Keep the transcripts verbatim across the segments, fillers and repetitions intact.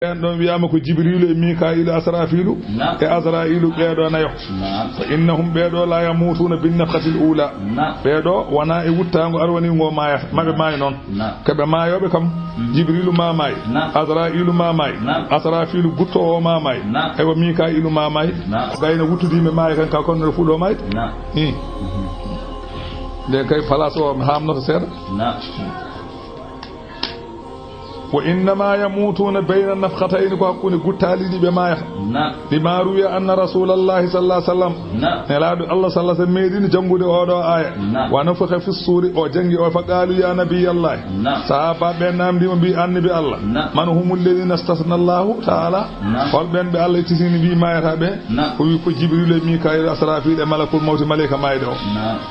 Ɓeen ɗoon wiyaama ko Jibriilu e Miikaa'iilu, Asraafiilu e Azra'iilu, ɓee ɗoo nayo. Fa innahum, ɓee ɗoo, la yamuutuuna bin nafxatil uulaa. Ɓee ɗoo wonaa e wuttaango arwaniingo maayata, maɓe maay noon. Ko ɓe maayooɓe kam. Jibriilu ma maay, Azra'iilu ma maay, Asraafiilu guttoowo ma maay, ewa Miikaa'iilu ma maay. Gayna wuttudii ɓe maaya kan, ka kono fuɗo maayde. Nden kay place o mi haamnoto seeɗa. Wa innama yamutuuna bayna nafxatayni, ko hakkunde guttaali ɗi ɓe maayata. Lima ruwiya anna rasulallahi sallallahu alaihi wasallam, nelaaɗo Allah sallallahu alaihi wasallam meeɗino janngude oo ɗoo aaya. Wa nufixa fi suuri, o janngi o, fa qaalu ya nabiyallahi, sahaabaaɓe ɓe naamndii mo mbii annabi Allah, man humu alladina stasna Allahu taala, hol ɓeen ɓe Allah ittisini mbii maayata ɓe? O wii ko Jibriilu e Miikaa'iilu, Asraafiilu e malakul mawti, maleyka maayde o.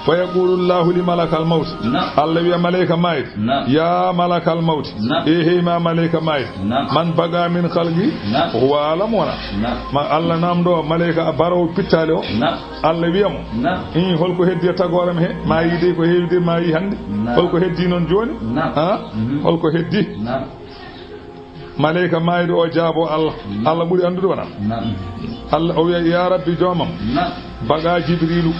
Fa yaqulu Allahu li malakal mawti, Allah wiya maleyka maayde, ya malakal mawti, e hey ma maleyka maayde, man baga min xalqi, huwa alam wona. Ma Allah naamndo maleyka a barowo pittaali o, Allah wiya mo, in holko heddi e tagoore am he, ma yiide ko heewi de ma yi hannde, holko heddi noon jooni? Ha? Holko heddi? Maleyka maayɗo o jaabo Allah. Allah ɓuri anndude wona? Allah o wiya, ya Rabbi joomam, baga Jibriilu,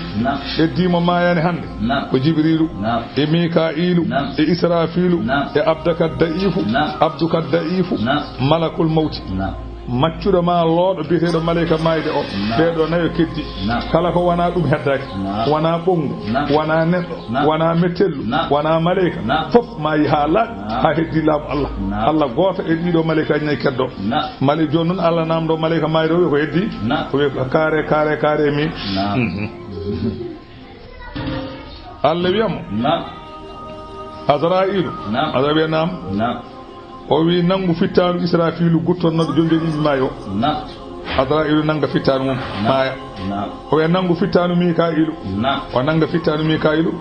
heddi mo maayani hannde, ko Jibriilu, e Miikaa'iilu, e Israafiilu, e abdaka da'ifu, abduka da'ifu, malakul mawti. Maccuɗo ma looɗo biyeteeɗo maleyka maayde o, ɓee ɗoo nayo keddi. Kala ko wonaa ɗum heddaaki. Wonaa ɓonngu, wonaa neɗɗo, wonaa mettellu, wonaa maleyka. Fof maayi haa laaɓi, haa heddi laamu Allah. Allah gooto e ɗiɗo maleyka nayi keddo. Male jooni noon Allah naamndo maleyka maayde o, wiya ko heddi? O wiya ko kaare, kaare, kaare e min. Allah wiya mo, Azra'iilu. Azra'iilu wiya naam. O wi nanngu fittaandu Israafiilu guttonnooɗo jonnde ɗiɗi maayo. Azra'iilu nannga fittaandu mum, maaya. O wiya nanngu fittaandu Miikaa'iilu. O nannga fittaandu Miikaa'iilu,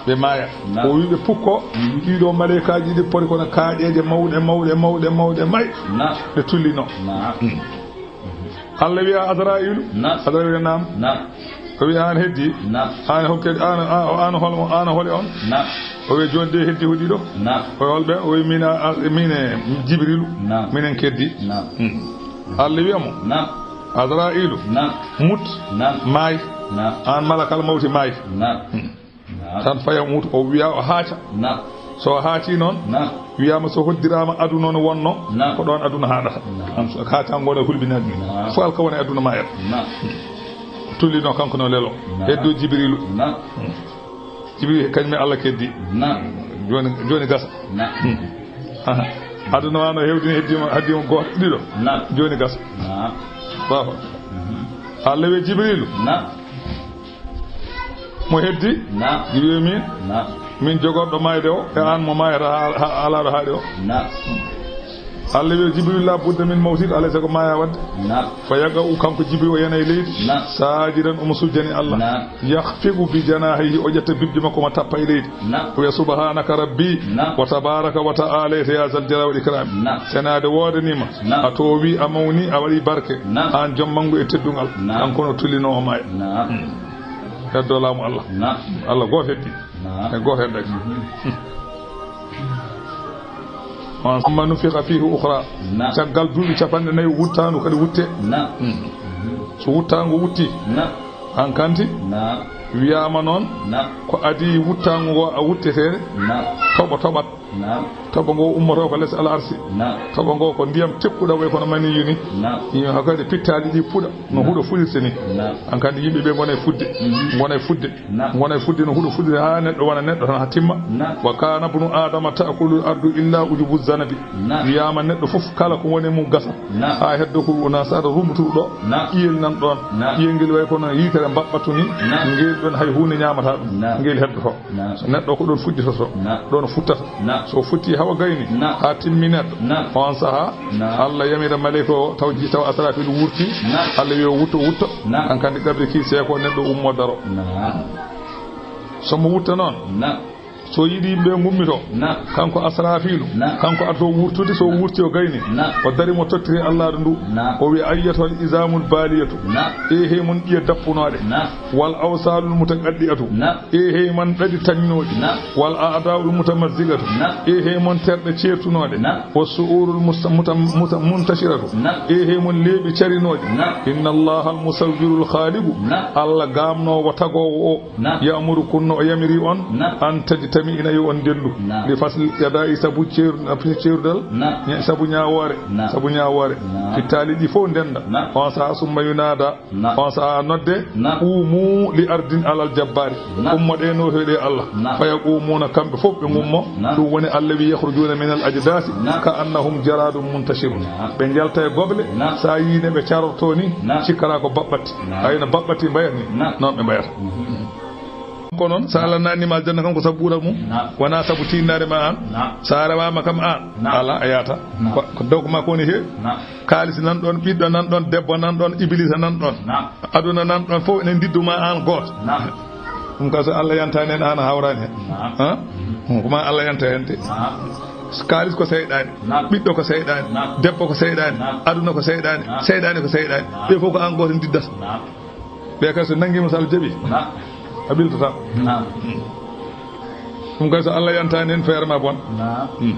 ɓe maaya. O wi ɓe pukko, ɗiɗo maleykaaji ɗi poti kono kaaƴeeje mawɗe, mawɗe, mawɗe, mawɗe, may. Ɓe tullino. Allah wiya Azra'iilu. Azra'iilu wiya naam. O wiya aan heddi? Aan hokke, aan, aan, aan hol, aan holi on? O wiya jooni de heddi ko ɗiɗo. O wiya hol ɓe? O wiya min, a, a, min e Jibriilu. Minen keddi. Allah wiya mo, Azra'iilu, mut, maay. Aan malakal mawti maay. Tan faya mut o wiya o haaca. So o haaci noon, wiyaama so hoddiraama aduna no wonno, ko ɗoon aduna haaɗata. An so haaca ngona hulbinaade. Fof alka wona e aduna ma en. Tullino kanko no lelo. Heddo Jibriilu. Jibriilu kañum e Allah keddi. Jooni, jooni gasa. Aha. Aduna wa no hewdini heddi mo, heddi mo gooto, ɗiɗo. Jooni gasa. Baafa. Allah wiya Jibriilu. Mo heddi? Jibriilu min. Min jogorɗo maayde o, e aan mo maayata ha, ha, alaaɗo haaɗi o. Allah wiya Jibriilu la budda min mawtid, alay sago maaya wadde. Fa yaqa u kanko Jibriilu o yana e leydi. Saajidan omo sujjani Allah. Yahfiqu bi janaahihi, o ƴetta bibje makko ma tappa e leydi. O wiya subhanaka rabbi wa tabaraka wa ta'alayta ya zal jalali wal ikram. Senaade woodanima, a toowi, a mawni, a waɗi barke. Aan joom manngu e teddungal. Kanko no tullino o maaya. Heddo laamu Allah. Allah gooto heddi. E gooto heddaki. Summa nufixa fihi ukhra. Caggal duuɓi capanɗe nayi wuttaandu kadi wutte. So wuttaandu wutti, aan kanti wiyaama noon ko adii wuttaandu ngo a wutteteede. Toɓo toɓat. Toɓo ngo ummoto ko les al arsi. Toɓo ngo ko ndiyam tekkuɗo way kono maniyu ni. Yimɓe hakkadi pittaali ɗi puɗa no huɗo fuɗirte ni. Aan kanti yimɓe ɓe ngona e fudde. Ngona e fudde. Ngona e fudde no huɗo fuɗirte haa neɗɗo wona neɗɗo tan haa timma. Wa kana bnu adama ta'kulu ardu illa ujubu zanabi. Wiyaama neɗɗo fof kala ko woni mum gasa. Haa heddo ko wona saɗa rumbutuɗo ɗo. Ƴiyel nan ɗoon. Ƴiyel ngel way kono yitere mbaɓɓatu ni. Ngel ɗoon hay huunde ñaamata ɗum. Ngel heddoto. So neɗɗo ko ɗoon fuɗɗitoto. Ɗoon futtata. So futti hawa gayni. Haa timmi neɗɗo. On saha. Allah yamira maleyka o taw ji-, taw Asrafil wurti. Allah wiya wutto, wutto. Aan kanti qabri ki seeko neɗɗo ummo daro. So mo wutta noon. So yiɗi yimɓe ngummito, na, kanko Asrafiilu, na, kanko addo wurtude, so wurti o gayni, na, o dari mo tottiri Allaaɗo ndu. Na. O wi, "Ayyatuhal izamul baliyatu." Na. E hey mon ƴiye dappunooɗe. Na. "Wal awsalul mutaqaddi'atu." Na. E hey mon ɗaɗi tañnooɗi. Na. "Wal a'da'ul mutamazzigatu." Na. E hey mon terɗe ceertunooɗe. Na. "Was su'urul musta-, muta-, muta-, muntashiratu." Na. E hey mon leeɓi carinooɗi. Na. "Inna Allahal musawwirul khaliqu." Na. Allah gaamnoowo tagoowo o. Na. "Ya'murukunna", o yamiri on, na, "an tajtami'ina", yo on ndendu. Na. "Li fasli qada'i", sabu ceeru-, ceerudal, na, ña-, sabu ñaawoore, na, sabu ñaawoore. Na. Fittaali ɗi fof ndenda. Na. On saha summa yunada. Na. On saha nodde. Na. "Qumu li ardin alal jabbari." Na. Ummoɗe no heɗe Allah. Na. Fa yaqumuna, kamɓe fof ɓe ngummo. Na. Ɗum woni Allah wi, "Yakhrujuna min al ajdasi, na, ka annahum jaradun muntashirun." Na. Ɓe njalta e goble, na, sa yii ne ɓe carorto ni, na, cikkata ko baɓɓatti. Na. Ay no baɓɓatti mbayat ni. Na. Noon ɓe mbayata. Mhm. Ko noon, so Allah naatnii ma aljanna kam, ko sabu ɓural mum. Na. Wonaa sabu tiinnaare ma aan. Na. So a rewaama kam aan, na, alaa a yaata. Na. Ko, ko dow ko ma ko woni he. Na. Kaalis nan ɗoon, ɓiɗɗo nan ɗoon, debbo nan ɗoon, iblisa nan ɗoon. Na. Aduna nan ɗoon, fof ene ndiddu ma aan gooto. Na. Ɗum ka so Allah yantaani heen, aan a hawraani heen. Na. Han? Ɗum ko ma Allah yanta heen de. Na. Kaalis ko seyɗaani. Na. Ɓiɗɗo ko seyɗaani. Na. Debbo ko seyɗaani. Na. Aduna ko seyɗaani. Na. Seyɗaani ko seyɗaani. Na. Ɓe fof ko aan gooto ndiddata. Na. Ɓe kay so nanngiima, so Allah jaɓi, na, a ɓiltata. Na. Ɗum kay so Allah yantaani heen, feere ma bon. Na. Hmm.